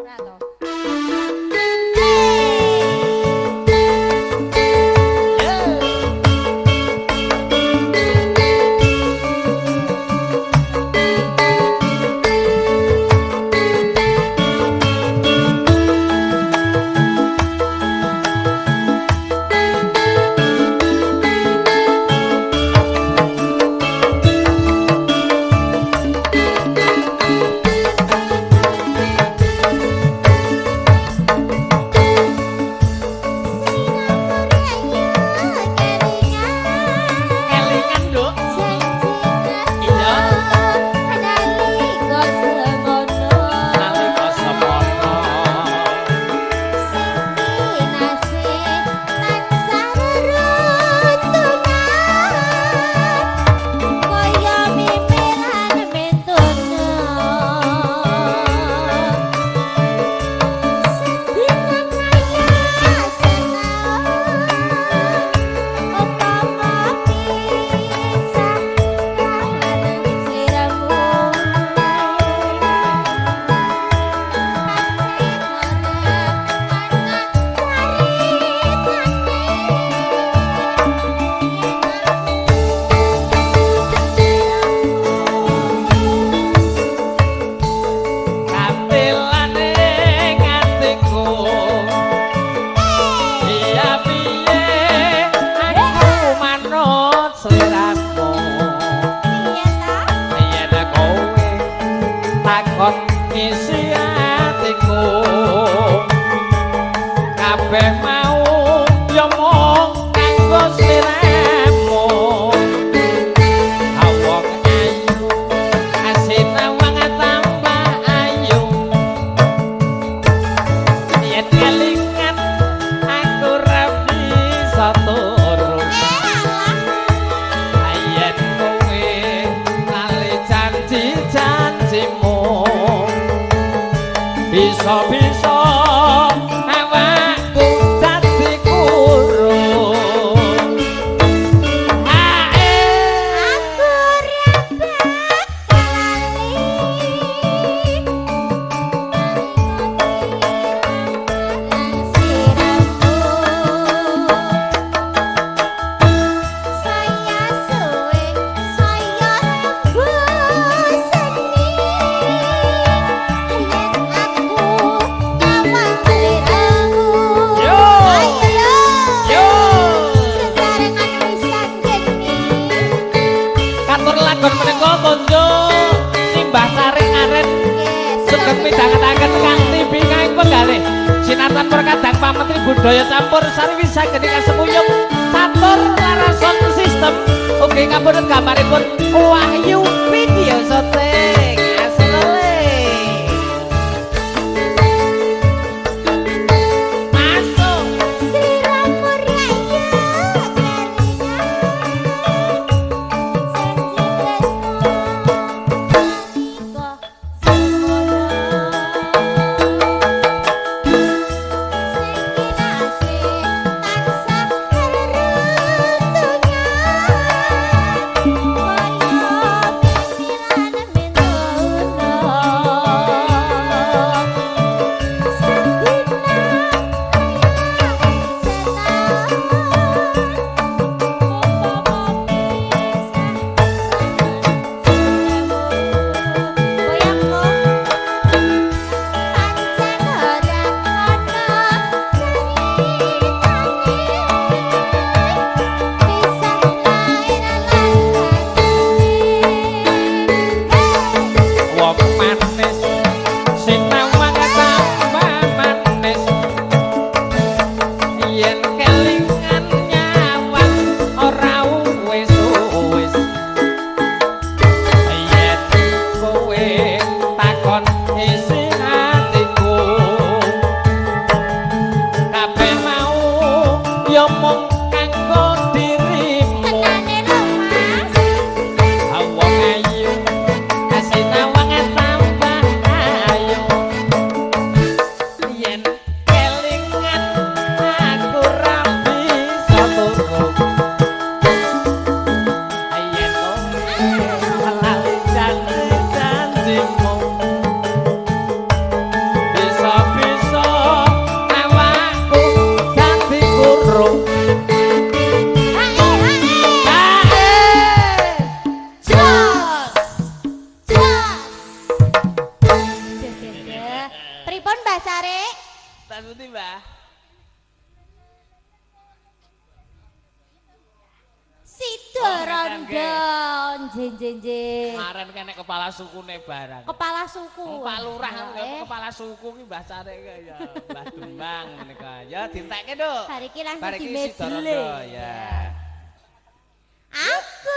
Ora to. Kelingan, Nduk. Iya. Nalika semono. Katilane atiku. Iya piye aku manut sliramu. Yen kowe takon isi atiku. Kabeh mau ya mung kanggo sliramu. Awak ayu asinawang tambah ayu. Yen kelingan aku ra bisa turu. Yen kowe lali janji-janjimu. Bisa-bisa awakku dadi kuru. Ae. Aku ora bakal lali. Saya suwe, saya boseni. Yen aku nyawang sliramu. Yo. Ayo yo. Yo. Sesarengan wisan geni. Katur lagon menika konco simbah saring aren sugeng midhangetaken kanthi bingahing penggalih sinatan perkadang pametri budaya campur sari wisageni kasemuyung catur larason sistem ugi kapundhut gambaripun Wahyu Video Syuting aslele masuk. Sliramu raya kelingan. Janji tresno nalika semono. Sing kinasih tansah reruntungan. Kaya mimi lan mentuna. Pripun Mbah Carik? Tak pundi, Mbah? Sidorondo nje. Kemarin kene kepala sukune barang. Kepala suku. Oh, Pak Lurah Eh, kepala suku ki Mbah Carik ki ya Mbah Demang menika. Ya dientekke, Nduk. Bar iki langsung Bar iki dimebele. Sidorondo ya. Aku